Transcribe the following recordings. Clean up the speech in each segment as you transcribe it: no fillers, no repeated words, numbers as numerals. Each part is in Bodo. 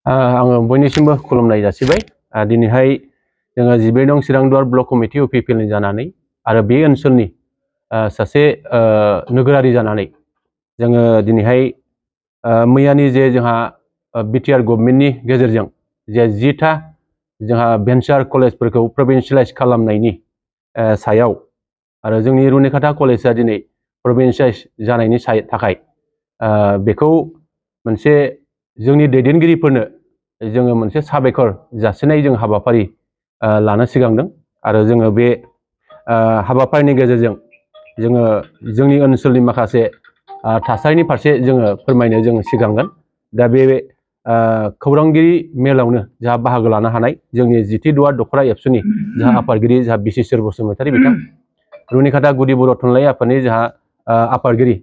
आङो बयनिसिमबो खुलुमनाय जासिबाय। दिनैहाय जोङो 12 नं चिरांदुवार ब्लक कमिटि UPPL नि जानानै आरो बे ओनसोलनि सासे नोगोरारि जानानै जोङो दिनैहाय मैयानि जे जोंहा BTR गभर्नमेन्टनि गेजेरजों जे 10टा जोंहा भेन्चार कलेजफोरखौ प्रभिन्सियेलाइज खालामनायनि सायाव आरो जोंनि रुनिकाटा कलेजआ दिनै प्रभिन्सियेलाइज जानायनि थाखाय बेखौ मोनसे जोंनि दैदेनगिरिफोरनो जोङो मोनसे साबायखर जासिनाय जों हाबाफारि लानो सिगांदों आरो जोङो बे हाबाफारिनि गेजेरजों जोङो जोंनि ओनसोलनि माखासे थासारिनि फारसे जोङो फोरमायनो जों सिगांगोन। दा बे खौरांगिरि मेलावनो जोंहा बाहागो लानो हानाय जोंनि जिति दुवार दख'रा एबसुनि जोंहा आफादगिरि जोंहा बिसिसर बसुमतारी बिथां, रुनिकाटा गुदि बर' थुनलाइ आफादनि जोंहा आफादगिरि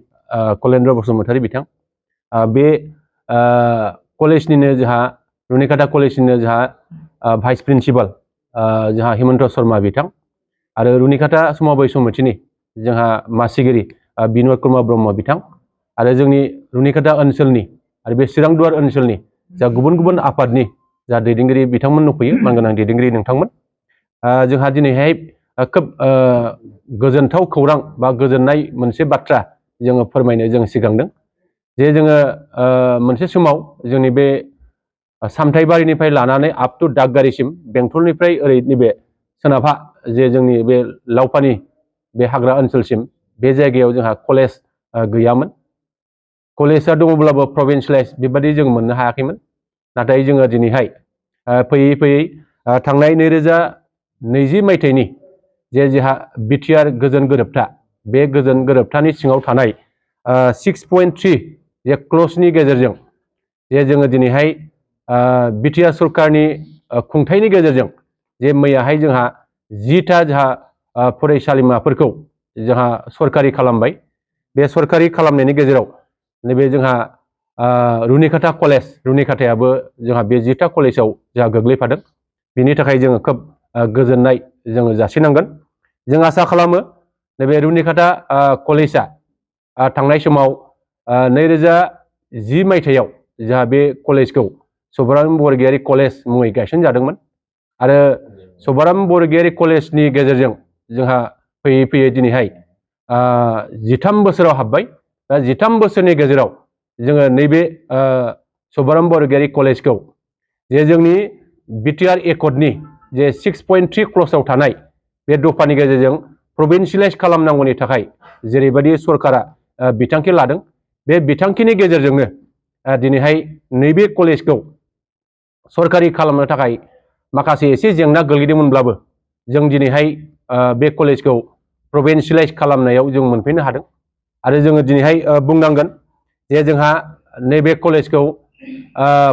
कलेन्द्र बसुमतारी बिथां, बे कलेजनिनो जोंहा रुनिकाटा कलेजनिनो जोंहा भाइस प्रिन्सिपाल जोंहा हेमन्त शर्मा बिथां आरो रुनिकाटा समबाय समितिनि जोंहा मासिगिरि बिन'द कुमार ब्रह्म बिथां आरो जोंनि रुनिकाटा ओनसोलनि आरो बे चिरांदुवार ओनसोलनि जा गुबुन गुबुन आफादनि जा दैदेनगिरि बिथांमोन दंफैयो, मानगोनां दैदेनगिरि नोंथांमोन। जोंहा दिनैहाय खोब गोजोनथाव खौरां बा गोजोननाय मोनसे बाथ्रा जोङो फोरमायनो जों सिगांदों जे जोङो मोनसे समाव जोंनि बे सामथाइबारिनिफ्राय लानानै आप टु दागगारिसिम बेंटलनिफ्राय ओरै नैबे सोनाबहा जे जोंनि बे लावपानि बे हाग्रा ओनसोलसिम बे जायगायाव जोंहा कलेज गैयामोन। कलेजआ दङब्लाबो प्रभिन्सियेलाइज बेबादि जों मोननो हायाखैमोन। नाथाय जोङो दिनैहाय फैयै फैयै थांनाय 2020 मायथाइनि जे जोंहा BTR गोजोन गोरोबथा, बे गोजोन गोरोबथानि सिङाव थानाय 6.3 जे क्लजनि गेजेरजों जे जोङो दिनैहाय BTR सरकारनि खुंथायनि गेजेरजों जे मैयाहाय जोंहा 10टा जोंहा फरायसालिमाफोरखौ जोंहा सरकारि खालामबाय। बे सरकारि खालामनायनि गेजेराव नैबे जोंहा रुनिकाटा कलेज, रुनिकाटायाबो जोंहा बे 10टा कलेजाव जोंहा गोग्लैफादों। बिनि थाखाय जोङो खोब गोजोननाय जोङो जासिनांगोन। जों आसा खालामो नैबे रुनिकाटा कलेजआ थांनाय समाव 2010 मायथाइयाव जोंहा बे कलेजखौ सभाराम बरगयारी कलेज मुङै गायसनजादोंमोन आरो सभाराम बरगयारी कलेजनि गेजेरजों जोंहा फैयै फैयै दिनैहाय 13 बोसोराव हाबबाय। दा 13 बोसोरनि गेजेराव जोङो नैबे सभाराम बरगयारी कलेजखौ जे जोंनि BTR एकर्डनि जे 6.3 क्लजआव थानाय बे दफानि गेजेरजों प्रभिन्सियेलाइज खालामनांगौनि थाखाय जेरैबायदि सरकारा बिथांखि लादों, बे बिथांखिनि गेजेरजोंनो दिनैहाय नैबे कलेजखौ सरकारि खालामनो थाखाय माखासे एसे जेंना गोग्लैदोंमोनब्लाबो जों दिनैहाय बे कलेजखौ प्रभिन्सियेलाइज खालामनायाव जों मोनफैनो हादों आरो जोङो दिनैहाय बुंनांगोन जे जोंहा नैबे कलेजखौ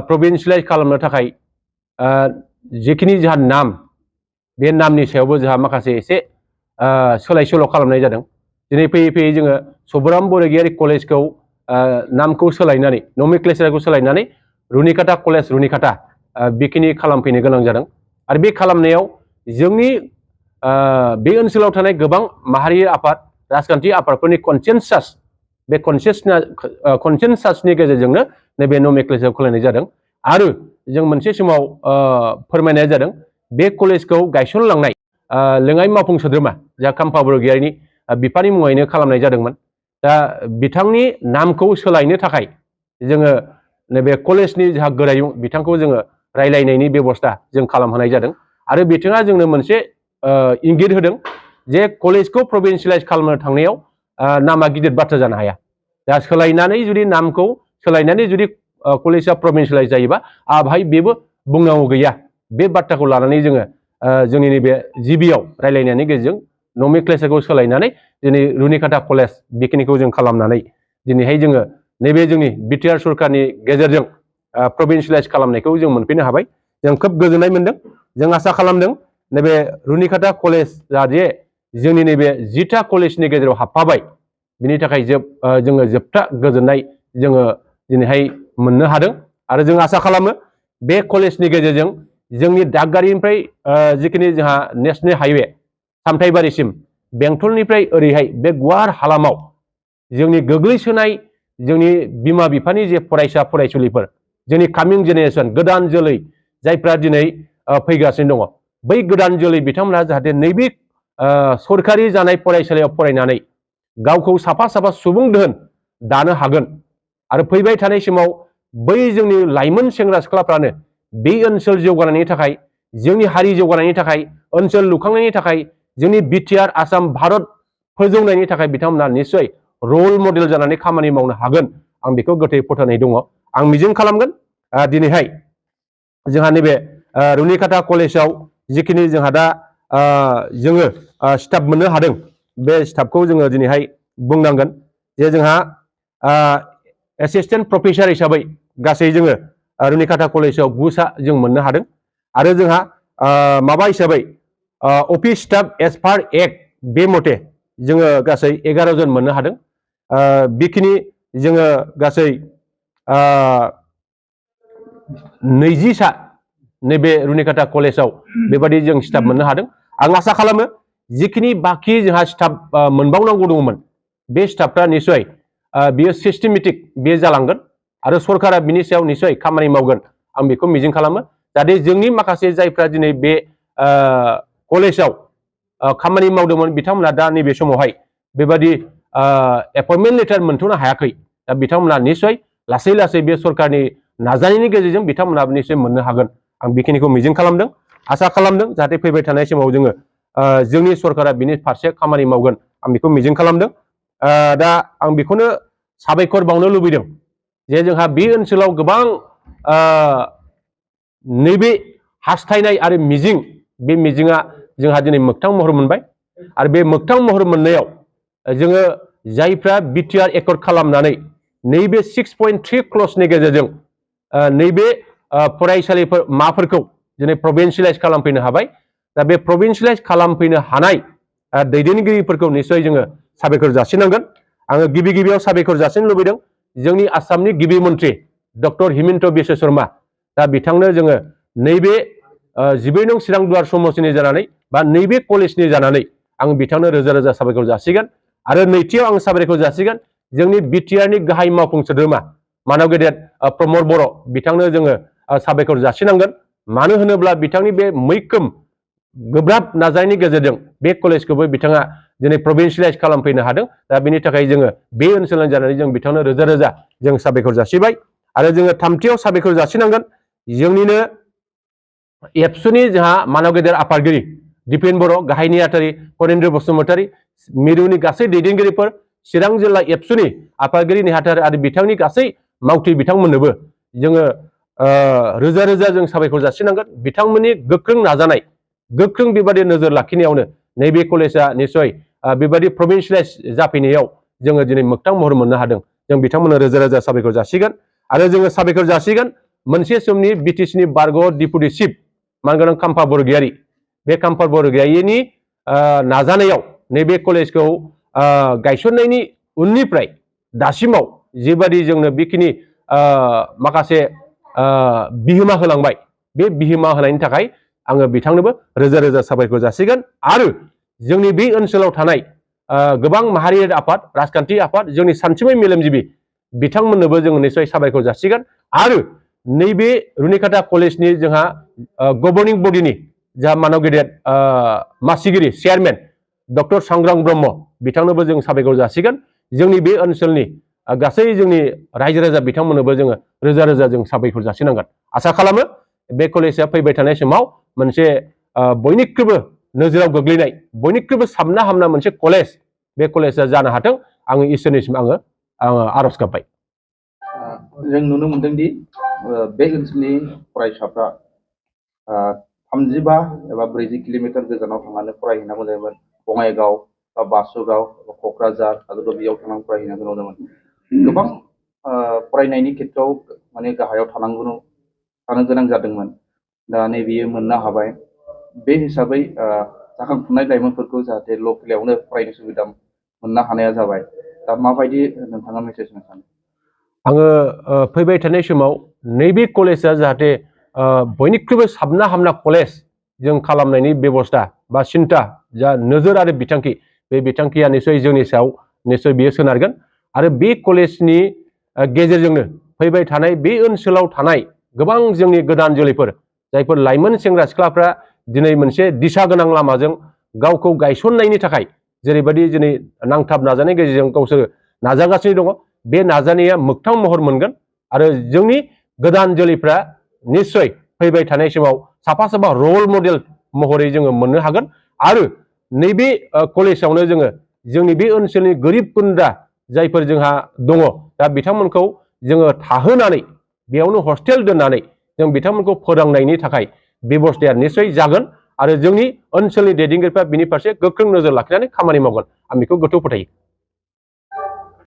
प्रभिन्सियेलाइज खालामनो थाखाय जिखिनि जोंहा नाम, बे नामनि सायावबो जोंहा माखासे एसे सोलाय सोल' खालामनाय जादों। दिनै फैयै फैयै जोङो सभाराम बरगयारी कलेजखौ नामखौ सोलायनानै, नमिक्लेचारखौ सोलायनानै रुनिकाटा कलेज रुनिकाटा बेखिनि खालामफैनो गोनां जादों आरो बे खालामनायाव जोंनि बे ओनसोलाव थानाय गोबां माहारि आफाद, राजखान्थि आफादफोरनि कनसेनसास, बे कनसेनसासनि गेजेरजोंनो नैबे नमिक्लेचारखौ खालामनाय जादों आरो जों मोनसे समाव फोरमायनाय जादों बे कलेजखौ गायसनलांनाय लेङाइ मावफुं सोद्रोमा जा खाम्फा बरगयारीनि बिफानि मुङैनो खालामनाय जादोंमोन। दा बिथांनि नामखौ सोलायनो थाखाय जोङो नैबे कलेजनि जोंहा गोरायुं बिथांखौ जोङो रायलायनायनि बेबस्था जों खालामहोनाय जादों आरो बिथाङा जोंनो मोनसे इंगित होदों जे कलेजखौ प्रभिन्सियेलाइज खालामनो थांनायाव नामा गिदिर बाथ्रा जानो हाया। दा सोलायनानै जुदि नामखौ सोलायनानै जुदि कलेजआ प्रभिन्सियेलाइज जायोबा भाई बेबो बुंनांगौ गैया। बे बाथ्राखौ लानानै जोङो जोंनि नैबे जिबियाव रायलायनायनि गेजेरजों नमिक्लेचारखौ सोलायनानै दिनै रुनिकाटा कलेज बेखिनिखौ जों खालामनानै दिनैहाय जोङो नैबे जोंनि BTR सरकारनि गेजेरजों प्रभिन्सियेलाइज खालामनायखौ जों मोनफैनो हाबाय। जों खोब गोजोननाय मोनदों। जों आसा खालामदों नैबे रुनिकाटा कलेजआ जे जोंनि नैबे 10टा कलेजनि गेजेराव हाबफाबाय, बिनि थाखाय जोङो जोबथा गोजोननाय जोङो दिनैहाय मोननो हादों आरो जों आसा खालामो बे कलेजनि गेजेरजों जोंनि दागगारिनिफ्राय जिखिनि जोंहा नेशनेल हाइवे सामथाइबारिसिम बेंटलनिफ्राय ओरैहाय बे गुवार हालामाव जोंनि गोग्लैसोनाय जोंनि बिमा बिफानि जे फरायसा फरायसुलिफोर जोंनि कामिं जेनेरेसन गोदान जोलै जायफ्रा दिनै फैगासिनो दङ बै गोदान जोलै बिथांमोनहा जाहाथे नैबे सरकारि जानाय फरायसालियाव फरायनानै गावखौ साफा साफा सुबुं दोहोन दानो हागोन आरो फैबाय थानाय समाव बै जोंनि लाइमोन सेंग्रा सिख्लाफ्रानो बे ओनसोल जौगानायनि थाखाय जोंनि हारि जौगानायनि थाखाय ओनसोल लुखांनायनि थाखाय जोंनि बिटिआर आसाम भारत फोजौनायनि थाखाय बिथांमोना निश्चय रल मडेल जानानै खामानि मावनो हागोन आं बेखौ गोथौयै फोथायनाय दङ आं मिजिं खालामगोन दिनैहाय जोंहा नैबे रुनिकाटा कलेजाव जिखिनि जोंहा दा जोङो स्टाफ मोननो हादों बे स्टाफखौ जोङो दिनैहाय बुंनांगोन जे जोंहा एसिस्टेन्ट प्रफेसर हिसाबै गासै जोङो रुनिकाटा कलेजाव 9 सा जों मोननो हादों आरो जोंहा माबा हिसाबै अफिस स्टाफ एज पार एक्ट बे मथे जोङो गासै 11 जन मोननो हादों बेखिनि जोङो गासै 20 सा नैबे रुनिकाटा कलेजाव बेबादि जों स्टाफ मोननो हादों आं आसा खालामो जिखिनि बाखि जोंहा स्टाफ मोनबावनांगौ दङमोन बे स्टाफफ्रा निश्चय बियो सिस्टेमेटिक बे जालांगोन आरो सरकारा बिनि सायाव निश्चय खामानि मावगोन आं बेखौ मिजिं खालामो जाहाथे जोंनि माखासे जायफ्रा दिनै बे कलेजाव खामानि मावदोंमोन बिथांमोना दा नैबे समावहाय बेबादि एपइन्टमेन्ट लेटार मोनथ'नो हायाखै दा बिथांमोना निश्चय लासै लासै बे सरकारनि नाजानायनि गेजेरजों बिथांमोनाबो निश्चय मोननो हागोन आं बेखिनिखौ मिजिं खालामदों आसा खालामदों जाहाथे फैबाय थानाय समाव जोङो जोंनि सरकारा बिनि फारसे खामानि मावगोन आं बेखौ मिजिं खालामदों दा आं बेखौनो साबायखर बावनो लुबैदों जे जोंहा बे ओनसोलाव गोबां नैबे हास्थायनाय आरो मिजिं बे मिजिङा जोंहा दिनै मोगथां महर मोनबाय आरो बे मोगथां महर मोननायाव जोङो जायफ्रा बिटिआर एकर्ड खालामनानै नैबे 6.3 क्लजनि गेजेरजों नैबे फरायसालिफोर माफोरखौ दिनै प्रभिन्सियेलाइज खालामफैनो हाबाय दा बे प्रभिन्सियेलाइज खालामफैनो हानाय दैदेनगिरिफोरखौ निश्चय जोङो साबायखर जासिनांगोन आङो गिबि गिबियाव साबायखर जासिनो लुबैदों जोंनि आसामनि गिबि मन्थ्रि डक्टर हिमन्त बिश्व शर्मा दा बिथांनो जोङो नैबे 12 नं चिरां दुवार समस्तिनि जानानै बा नैबे कलेजनि जानानै आं बिथांनो रोजा रोजा साबायखर जासिगोन आरो नैथियाव आं साबायखर जासिगोन जोंनि बिटिआरनि गाहाय मावफुं सोद्रोमा मानव गेदेर प्रमद बर' बिथांनो जोङो साबायखर जासिनांगोन मानो होनोब्ला बिथांनि बे मैखोम गोब्राब नाजानायनि गेजेरजों बे कलेजखौबो बिथाङा दिनै प्रभिन्सियेलाइज खालामफैनो हादों दा बेनि थाखाय जोङो बे ओनसोलनि जानानै जों बिथांनो रोजा रोजा जों साबायखर जासिबाय आरो जोङो थामथियाव साबायखर जासिनांगोन जोंनिनो एबसुनि जोंहा मानव गेदेर आफादगिरि दिपेन बर' गाहाय नेहाथारि करेन्द्र बसुमतारी मिरुनि गासै दैदेनगिरिफोर चिरां जिल्ला एबसुनि आफादगिरि नेहाथारि आरो बिथांनि गासै मावथि बिथांमोननोबो जोङो रोजा रोजा जों साबायखर जासिनांगोन बिथांमोननि गोख्रों नाजानाय गोख्रों बेबादि नोजोर लाखिनायावनो नैबे कलेजा निश्चय बेबादि प्रभिन्सियेलाइज जाफैनायाव जोङो दिनै मोगथां महर मोननो हादों जों बिथांमोननो रोजा रोजा साबायखर जासिगोन आरो जोङो साबायखर जासिगोन मोनसे समनि बिटिसिनि बारग' डिपुटि चिफ मानगोनां खाम्फा बरगयारी बे खाम्फा बरगयारीनि नाजानायाव नैबे कलेजखौ गायसननायनि उननिफ्राय दासिमाव जिबादि जोंनो बेखिनि माखासे बिहोमा होलांबाय बे बिहोमा होनायनि थाखाय आङो बिथांनोबो रोजा रोजा साबायखर जासिगोन आरो जोंनि बे ओनसोलाव थानाय गोबां माहारियारि आफाद राजखान्थि आफाद जोंनि सानसुमै मेलेमजिबि बिथांमोननोबो जों निश्चय साबायखर जासिगोन आरो नैबे रुनिकाटा कलेजनि जोंहा गभर्निं बडिनि जा मानव गेदेर मासिगिरि चेयारमेन डक्टर सांग्रां ब्रह्म बिथांनोबो जों साबायखर जासिगोन जोंनि बे ओनसोलनि गासै जोंनि रायजो राजा बिथांमोननोबो जोङो रोजा रोजा जों साबायखर जासिनांगोन आसा खालामो बे कलेजआ फैबाय थानाय समाव मोनसे बयनिख्रुइबो नोजोराव गोग्लैनाय बयनिख्रुइबो साबना हामना मोनसे कलेज बे कलेजआ जानो हाथों आङो इसोरनिसिम आङो आरज गाबबाय जों नुनो मोनदों दि बे ओनसोलनि फरायसाफ्रा 35 एबा 40 किल'मिटार गोजानाव थांनानै फरायहैनांगौ जायोमोन बङाइगाव बा बासुगाव बा क'क्राझार आरो बेयाव थांनानै फरायहैनांगौ जादोंमोन गोबां फरायनायनि खेथ्रआव माने गाहायाव थानो गोनां जादोंमोन दा नैबेयो मोननो हाबाय बे हिसाबै जाखांफुनाय लाइमोनफोरखौ जाहाथे लकेलावनो फरायनो सुबिदा मोननो हानाया जाबाय दा माबायदि नोंथाङा मेसेज होनो सानो आङो फैबाय थानाय समाव नैबे कलेजआ जाहाथे बयनिख्रुइबो साबना हामना कलेज जों खालामनायनि बेबस्था बा सिन्था जा नोजोर आरो बिथांखि बे बिथांखिया निश्चय जोंनि सायाव निश्चय बियो सोनारगोन आरो बे कलेजनि गेजेरजोंनो फैबाय थानाय बे ओनसोलाव थानाय गोबां जोंनि गोदान जोलैफोर जायफोर लाइमोन सेंग्रा सिख्लाफ्रा दिनै मोनसे दिशा गोनां लामाजों गावखौ गायसननायनि थाखाय जेरैबायदि दिनै नांथाब नाजानायनि गेजेरजों गावसोर नाजागासिनो दङ बे नाजानाया मोगथां महर मोनगोन आरो जोंनि गोदान जोलैफ्रा निश्चय फैबाय थानाय समाव साफा साफा रल मडेल महरै जोङो मोननो हागोन आरो नैबे कलेजावनो जोङो जोंनि बे ओनसोलनि गोरिब गुन्द्रा जायफोर जोंहा दङ दा बिथांमोनखौ जोङो थाहोनानै बेयावनो हस्टेल दोननानै जों बिथांमोनखौ फोरोंनायनि थाखाय बेबस्थाया निश्चय जागोन आरो जोंनि ओनसोलनि दैदेनगिरिफ्रा बिनि फारसे गोख्रों नोजोर लाखिनानै खामानि मावगोन आं बेखौ गोथौ फोथायो।